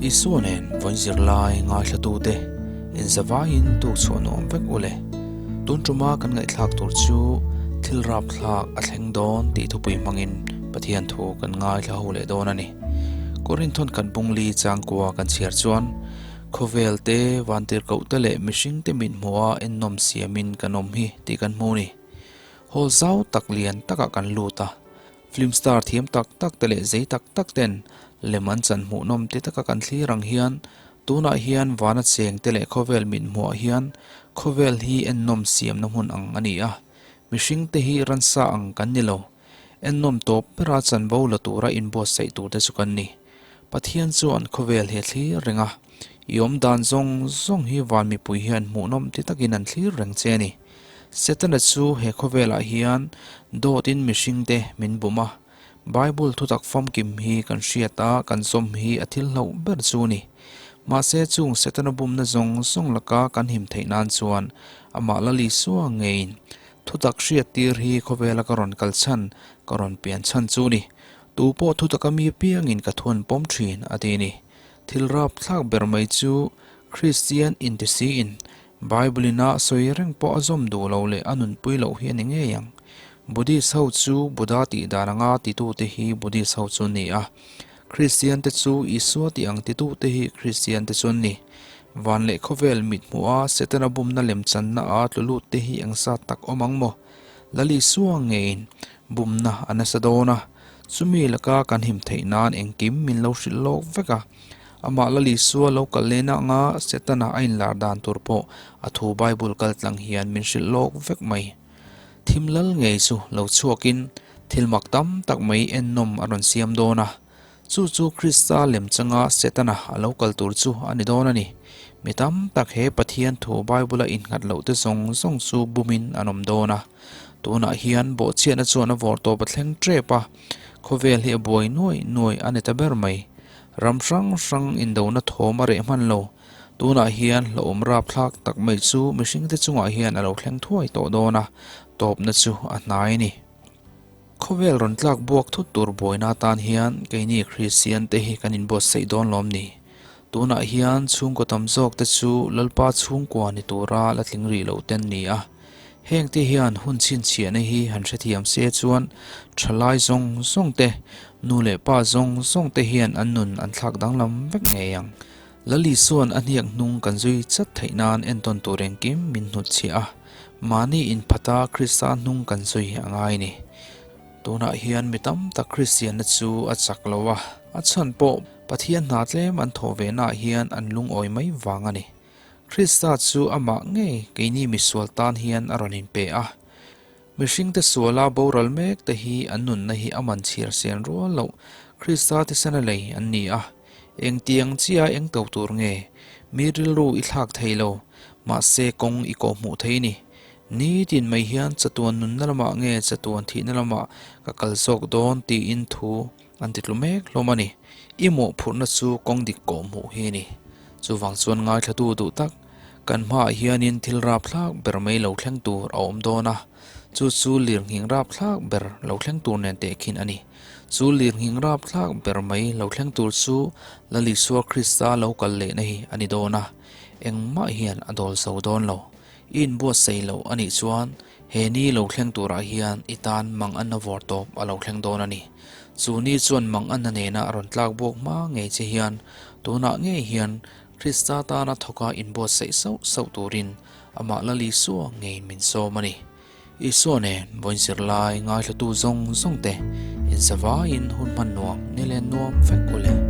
Isua nen vawiin zirlai ngaithlatute inzavaiin tuk chhuah nuam vek u le. Tun tuma kan ngaihthlak tur chu thil rapthlak a thleng dawn tih thupui hmangin Pathian thu kan ngaithla ho leh dawn a ni. Korinthon kan bungli changkua kan chhiar chuan khawvel te, vantirhkoh te leh mihring te mithmuha ennawm siamin kan awm hi tih kan hmu a ni. Hall zau tak lian takah kan lut a. Film star thiam tak tak te leh zei tak tak ten lem an chan hmuhnawm ti taka kan thlir ang hian tunah hian vana cheng te leh khawvel mit hmuah hian khawvel hi ennawm siamna hmun ang a ni a, mihring te hi ransa ang kan ni lo. Ennawm tawp bera chanvo la tura inbuatsaih tur te chu kan ni. Pathian chuan khawvel hi a thlir reng a, i awm dan zawng zawng hi van mipui hian hmuhnawm ti takin an thlir reng che a ni. Setana chu he khawvelah hian dawtin mihringte min bum a, Bible thutak famkim hi kan hriat a, kan zawm hi a thil hlauh ber chu a ni. Mahse chung Setana bumna zawng zawng laka kan him theih nan chuan amah Lal Isua ngeiin thutak hriat tir hi khawvela ka rawn kal chhan, ka rawn pian chhan chu a ni. Tu pawh thutaka mi apiangin ka thuan pawm thin, a ti a ni. Thil rapthlak ber mai chu Kristian intisiin Bible-in a sawi reng pawh a zawm duh lo leh a nunpui loh hi a ni ngei ang. Buddhist ho chu Buddha tih dan anga titute hi Buddhist ho chu an ni a, Kristian te chu Isua tih ang titute hi Kristian te chu an ni. Van leh khawvel mit hmuh a Setana bumna lemchanna a tlu lut te hi eng zat tak awm ang maw? Lal Isua ngeiin bumna a nasa dawn a, chumi laka kan him theih nan engkim min lo hrilh lawk vek a. Amah Lal Isua lo kal lehna anga Setana a inlar dan tur pawh a thu Bible kal tlang hian min hrilh lawk vek mai. Thim lal ngei chu lo chhuakin thil mak tam tak mai ennawm a rawn siam dawn a. Chu chu Krista lem changa Setana a lo kal tur chu a ni dawn a ni. Mi tam tak he Pathian thu Bible a innghat loh te zawng zawng chu bumin an awm dawn a. Tunah hian bawhchhiatna chuan a vawrtawp a thleng tep a, khawvel hi a buai nuai nuai a ni ta ber mai. Ram hrang hrang indona thawm a reh hman lo. Tunah hian hlauhawm rapthlak tak mai chu mihringte chungah hian a lo thleng thuai tawh dawn a, tawpna chu a hnai a ni. Khawvel rawn tlak buak thut tur buaina atan hian keini Kristian te hi kan inbuatsaih dawn lawm ni. Tunah hian chhungkaw tam zawk te chu Lalpa chhungkua ni tura la tling rih loh ten ni a. Hengte hian hun chhinchhiahna hi han hrethiam se chuan thalai zawng zawng te, nu leh pa zawng zawng te hian an nun an thlak danglam vek ngei ang. Lal Isua'n a hniak hnung kan zui chat theih nan entawn tur engkim min hnutchhiah a, mahni inphata Krista hnung kan zui a ngai ni. Tunah hian mi tam tak Kristianna chu a chak lo a, a chhan pawh Pathian hna tlem an thawh ve naah hian an lungawi mai vang a ni. Krista chu amah ngei keini misual tan hian a rawn inpe a. Mihringte suala boral mek te hi an nunna hi a man chhiar sian rual loh Krista thisena lei an ni a. Engtiang chia eng to tur nge? Mi rilru i thlak thei lo, mahse kawng i kawhhmuh thei ni. Nitin mai hian chatuan nunna lamah nge chatuan thihna lamah ka kal zawk dawn tiin thu An ti tlu mek hlawm a ni. I mawhphurhna chu kawng dik kawhhmuh hi a ni. Chuvang chuan ngaithlatu duh tak, kan hmaah hianin thil rapthlak ber mai lo thleng tur a awm dawn a, chu chu lirnghing rapthlak ber lo thleng tur nen tehkhin a ni. Chu lirnghing rapthlak ber mai lo thleng tur chu Lal Isua Krista lo kal lehna hi a ni dawn a, engmah hian a dawl zo dawn lo. I inbuatsaih loh a nih chuan he ni lo thleng turah hian i tan mang anna vawr tawp a lo thleng dawn a ni. Chu ni chuan mang anna nena a rawn tlak buak hma ngei che hian tunah ngei hian Krista tana thawka inbuatsaih sauh sauh turin amah Lal Isua ngeiin min sawm a ni. Isua nen vawiin zirlai ngaithlatu zawng zawng te inzavaiin hun hman nuam ni len nuam vek u le.